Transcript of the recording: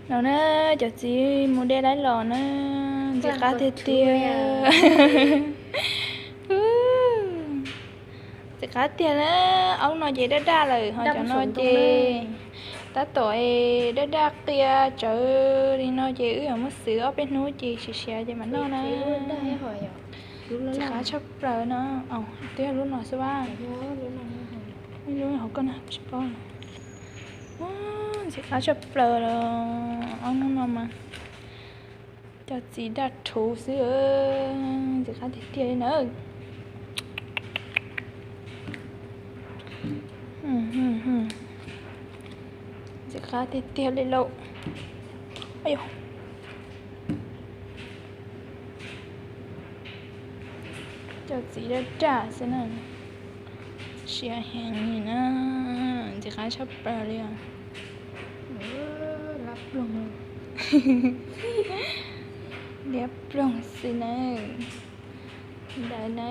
No na, cov txiv mus de laib los na, ntxim qab tiag tiag. Ntxim qab tiag na, ob lub no ces daj daj lawm, ho cov no ces tab tom daj daj qia tsawv li no ces wb yuav muab xwv ob peb hnub ces siav siav ces mam noj na. Ntxim qab tshaj plaws no. Twb yog lub no xwb a. Lub hauv koj na tsis paub. Ntxim qab tshaj plaws los ob hnub no mas cov txiv daj rhuv xwb, ntxim qab tiag tiag li na. Ntxim qab tiag tiag li lauj. Cov txiv daj daj xwb na, siav heev li na, ntxim qab tshaj plaws li os. Liab ploog xwb na, ntawd na.